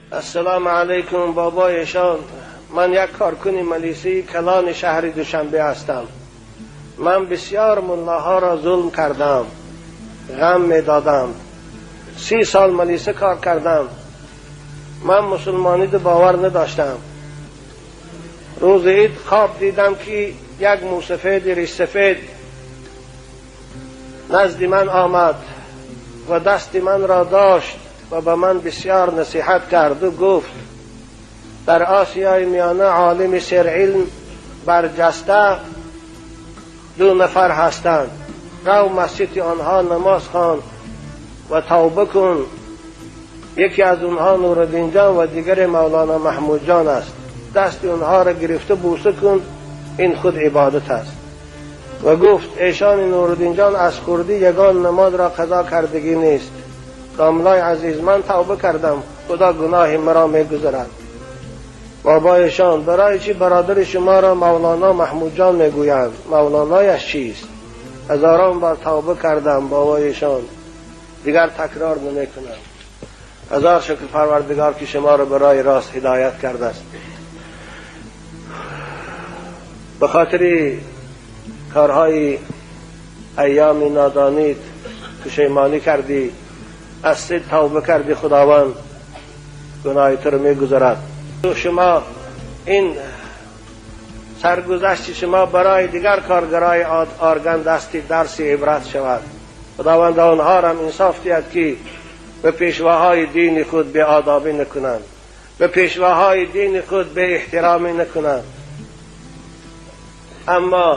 Ассалому алайкум бобоишон. Ман як коркуни милисии калони шаҳри Душанбе ҳастам. Ман бисёр муллоҳоро зулм кардам, ғам медодам. 30 сол милиса кор кардам. Ман мусулмониро бовар надоштам. Рӯзи ид хоб дидам, ки як мусафеди ришсафед назди ман омад ва дасти манро дошт ва ба ман бисёр насиҳат кард ва гуфт: дар Осиёи Миёна олими серилм барҷаста 2 нафар ҳастанд. Рав масҷиди онҳо намоз хон ва тавба кун. Яке аз онҳо Нуриддин ҷон ва дигаре Мавлоно Маҳмуд ҷон аст. Дасти онҳоро гирифта бӯса кун, ин худ ибодат аст. Ва гуфт: эшон Нуриддин ҷон аз хурдӣ ягон намозро қазо кардагӣ нест. Домлаи азиз, ман тавба кардам, худо гуноҳи маро мегузарад. Бобоишон, барои чӣ бародари шуморо Мавлоно Маҳмуд ҷон мегӯянд? Мавлонояш чист? Ҳазорон бор тавба кардам бобоишон, дигар такрор намекунам. Ҳазор шукр Парвардигор, ки шуморо барои рост ҳидоят кардааст. Ба хотири корҳои айёми нодонит пушаймонӣ кардӣ, аз сид тавба кардӣ, Худованд гуноҳи туро мегузарад. Шумо ин саргузашти шумо барои дигар коргарои орган дасти дарси ибрат шавад. Худованд онҳоро инсоф диҳад, ки ба пешвоҳои дини худ беодобӣ накунанд, ба пешвоҳои дини худ беэҳтиромӣ накунанд. Аммо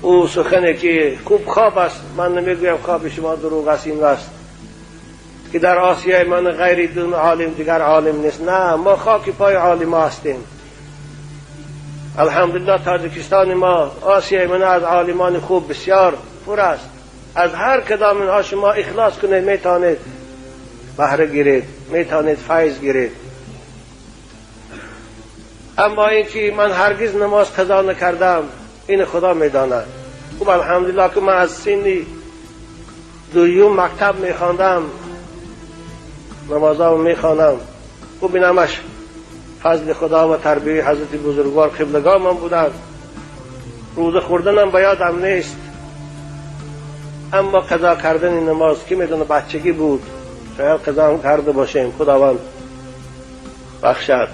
ӯ сухане ки хуб хоб аст, ман намегӯям хоби шумо дурӯғ аст, ин аст ки дар Осиёи ман ғайри дун олим дигар олим нест. На, мо хоки пои олимо ҳастем. Алҳамдулиллоҳ, Тоҷикистони мо, Осиёи ман аз олимони хуб бисёр пур аст. Аз ҳар кадом инҳо шумо ихлос кунед, метавонед баҳра гиред, метавонед файз гиред. Аммо инки ман ҳаргиз намоз қазо накардам, ин Худо медонад. Хуб, алҳамдулиллоҳ, ки ман аз синни дуюм мактаб мехондам, намозамро мехонам. Хуб, ин ҳамаш фазли Худо ва тарбияи ҳазрати бузургвор қиблагоҳ ман буданд. Рӯза хӯрданам ба ёдам нест, аммо қазо кардани намоз ки медонад, бачагӣ буд, шояд қазо ҳам карда бошем. Худованд бахшад.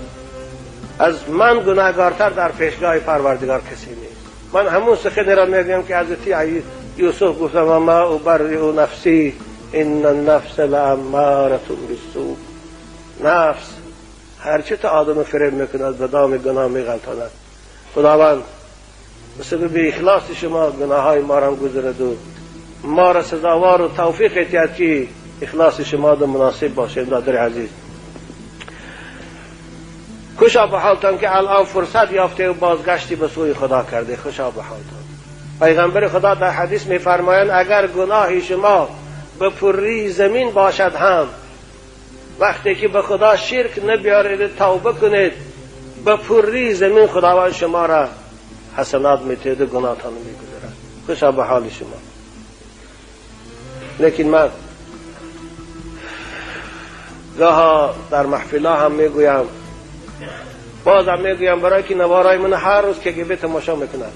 Аз ман гунаҳкортар дар пешгоҳи Парвардигор касе нест. Ман ҳамун суханеро мегӯям, ки ҳазрати Юсуф гуфта: ва ма убарриу нафси инна нафса лааммаратун биссу. Нафс ҳарчи то одамро фиреб мекунад, ба доми гуноҳ меғалтонад. Худованд ба сабаби ихлоси шумо гуноҳҳои моро гузараду моро сазовору тавфиқ этиҳад, ки ихлоси шумо муносиб бошем. Додари азиз, хушо ба ҳолтон, ки алан фурсат ёфте ва бозгашти ба сӯи Худо карде. Хушо ба ҳолтон. Пайғамбари Худо дар ҳадис мефармоянд: агар гуноҳи шумо ба пуррии замин бошад ҳам, вақте ки ба Худо ширк набиёред, тавба кунед, ба пуррии замин Худованд шуморо ҳасанот метиҳад ва гуноҳтонро мегузарад. Хушо ба ҳоли шумо. Лекин ман гоҳо дар маҳфилҳо ҳам мегӯям, бозам мегӯям, барои ки наворҳои ман ҳар рӯз КГБ тамошо мекунад,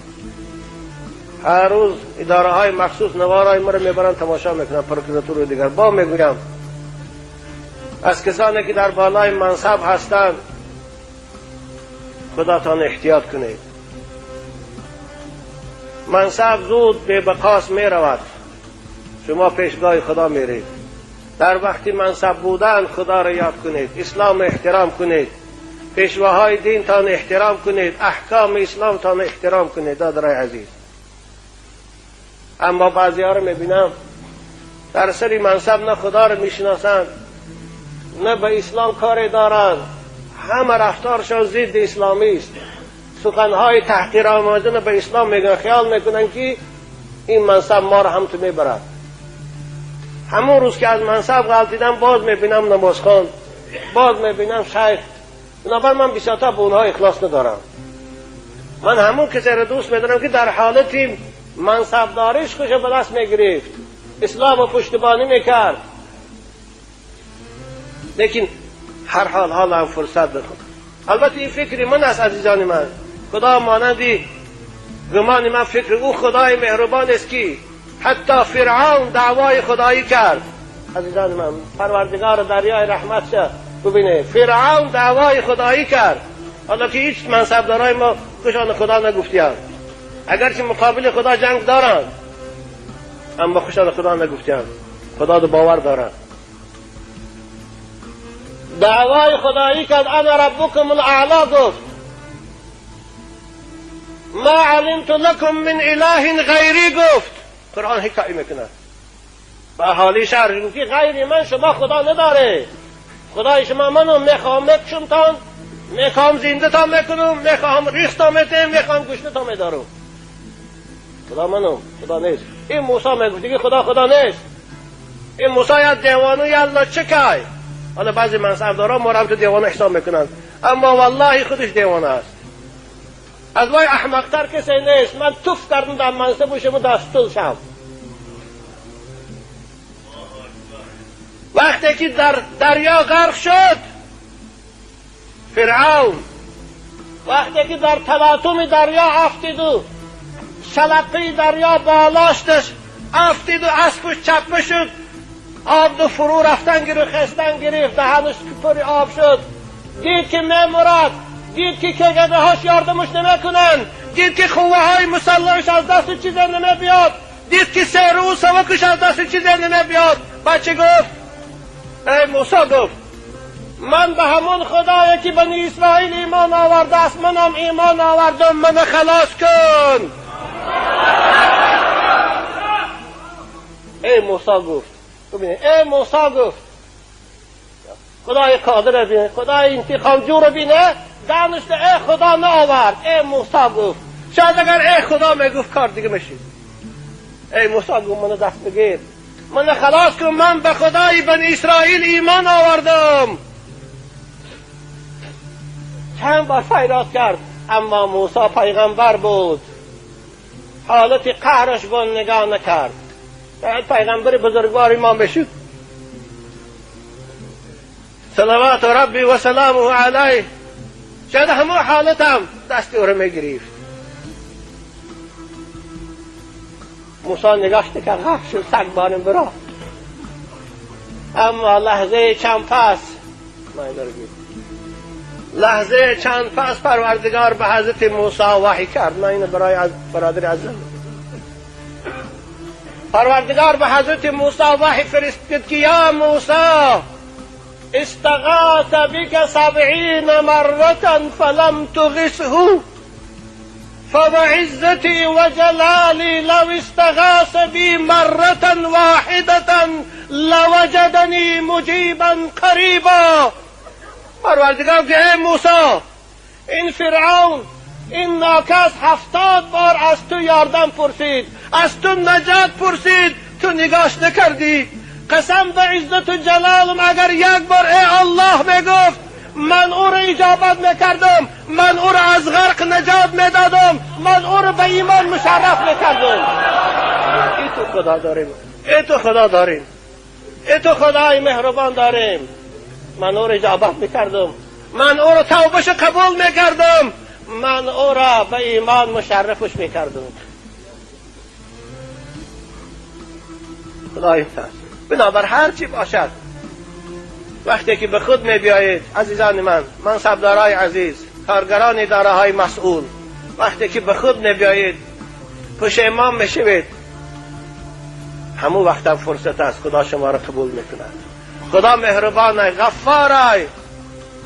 ҳар рӯз идораҳои махсус наворҳои маро мебаранд, тамошо мекунанд, прокуратура дигар. Бо мегӯям, аз касоне ки дар болои мансаб ҳастанд, худатон эҳтиёт кунед. Мансаб зуд бебақос меравад, шумо пешгоҳи Худо меред. Дар вақти мансаб будан Худоро ёд кунед, ислом эҳтиром кунед, пешвоҳои динтон эҳтиром кунед, аҳкоми исломтон эҳтиром кунед, додарои азиз. Аммо баъзеҳоро мебинам, дар сари мансаб на Худоро мешиносанд, на ба ислом коре доранд, ҳама рафторшон зидди исломист, суханҳои таҳқиромозина ба ислом мегӯянд, хаёл мекунанд, ки ин мансаб моро ҳам ту мебарад. Ҳамон рӯз ки аз мансаб ғалтидам, боз мебинам намозхон, боз мебинам шайх. Бинобар ман бисёртар ба онҳо ихлос надорам. Ман ҳамон касеро дӯст медорам, ки дар ҳолати мансабдориш худро ба даст мегирифт, исломро пуштибонӣ мекард. Лекин هر حال حالا هم فرصت دارم. البته این فکر من است عزیزان من، خدا مانندی گمان من فکر او خدای مهربان است که حتی فرعون دعوای خدایی کرد. عزیزان من، پروردگار دریای رحمت شد. ببینه فرعون دعوای خدایی کرد، حالا که هیچ منصبدارای ما خوشان خدا نگفتیان، اگرچه مقابل خدا جنگ دارند اما خوشان خدا نگفتیان، خدا دو باور دارند. دعوای خدایی کرد، انا ربکم الاعلا گفت، ما علمت لکم من اله غیری گفت. قرآن حکایه میکنه به اهالی شهر گفت که غیر من شما خدا نداره، خدای شما منو، میخوام میکشم تان، میخوام زنده تا میکنم، میخوام ریخت تا میتم، میخوام گوشت تا میدارم. خدا منو، خدا نیست. این موسی میگفت دیگه خدا خدا نیست. این موسی یا دیوانو یا لچکای. حالا بعضی منصبدارا ما را تو دیوانه حساب میکنن، اما والله خودش دیوانه است. از وای احمقتر کسی نیست. من توف کردم در منصب و شما دستول شم. وقتی که در دریا غرق شد فرعون، وقتی که در تلاطم دریا افتید و شلقی دریا بالاشتش افتید و اسبش چپه شد، آب دو فرو رفتن گرفت، خستن گرفت، دهنش پر آب شد، دید که میمرد، دید که کگده هاش یاردمش نمیکنن، دید که قوه های مسلحش از دست چیزی نمیبیاد، دید که سیرو و سوکش از دست چیزی نمیبیاد. بچه گفت ای موسی، گفت من به همون خدایی که بنی اسرائیل ایمان آورده است منم ایمان آوردم، من خلاص کن. ای موسی گفت، ببینید ای موسی گفت، خدای قادر بینه، خدای انتقام جو رو بینه، دانشته ای خدا نه آورد. ای موسی گفت، شاید اگر ای خدا میگفت کار دیگه میشید. ای موسی گفت منو دست بگیر، من خلاص کن، من به خدای بنی اسرائیل ایمان آوردم. چند بار فریاد کرد، اما موسی پیغمبر بود، حالت قهرش با نگاه نکرد. پیغمبر بزرگوار ما بشد صلوات ربی و سلامه علیه، شاید همه حالت هم دست او رو میگرفت. موسی نگاش کرد، غرق شد، سگ بارم برا. اما لحظه چند پس لحظه چند پس پروردگار به حضرت موسی وحی کرد. من اینو برای برادر عزیزم، پروردگار به حضرت موسی وحی فرستاد که یا موسی استغاث بك 70 مرة فلم تغثه فبعزتي وجلالي لو استغاث بي مرة واحدة لوجدني مجيبا قريبا. پروردگار که ای موسی، این فرعون، این ناکس 70 بار از تو یاردم پرسید، از تو نجات پرسید، تو نگاش نکردی. قسم به عزت و جلالم اگر یک بار ای الله میگفت من او را اجابت میکردم، من او را از غرق نجات میدادم، من او را به ایمان مشرف میکردم. ای تو خدا داریم، ای تو خدا داریم، ای تو خدای مهربان داریم. من او را اجابت میکردم، من او را توبهش قبول میکردم، من او را به ایمان مشرفش میکردم. خدای هست. بنابر هر چی باشد وقتی که به خود میبیایید عزیزان من، منصبدارای عزیز، کارگران اداره های مسئول، وقتی که به خود میبیایید پشیمان میشوید، همون وقت هم فرصت است خدا شما را قبول میکند. خدا مهربان غفار.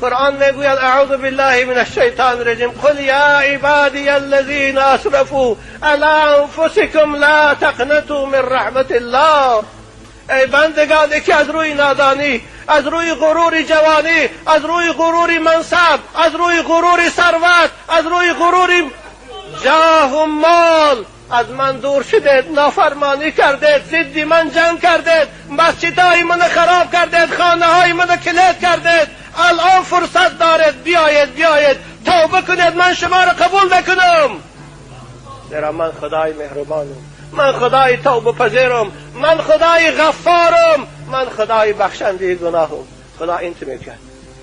قرآن میگوید اعوذ بالله من الشیطان الرجیم قل یا عبادی الذین اسرفوا علی انفسکم لا تقنطوا من رحمت الله. ای بندگان که از روی نادانی، از روی غرور جوانی، از روی غرور منصب، از روی غرور ثروت، از روی غرور جاه و مال از من دور شدید، نافرمانی کردید، ضد من جنگ کردید، مسجدهای من خراب کردید، خانه های من کلید کردید، الان فرصت دارید، بیایید بیایید توبه کنید، من شما را قبول میکنم. زیرا من خدای مهربانم، من خدای توبه پذیرم، من خدای غفارم، من خدای بخشنده گناهم. خدا این تو میگه.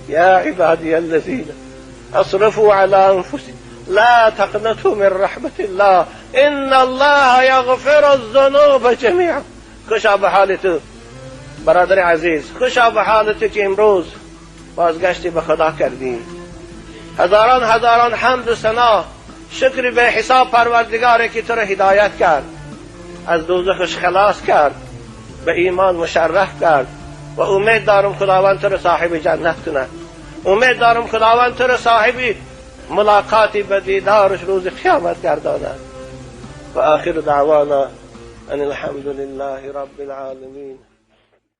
یا عبادی الذین اسرفوا علی انفسهم لا تقنطوا من رحمت الله ان الله یغفر الذنوب جمیعا. خوشا به حال تو برادر عزیز، خوشا به حال تو که امروز بازگشتی به خدا کردی. هزاران هزاران حمد و ثنا، شکر به حساب پروردگاری که تو را هدایت کرد، از دوزخش خلاص کرد، به ایمان مشرف کرد و امید دارم خداوند تو را صاحب جنت کند. امید دارم خداوند تو را صاحب ملاقاتی به دیدارش روز قیامت گرداند. و آخر دعوانا ان الحمد لله رب العالمین.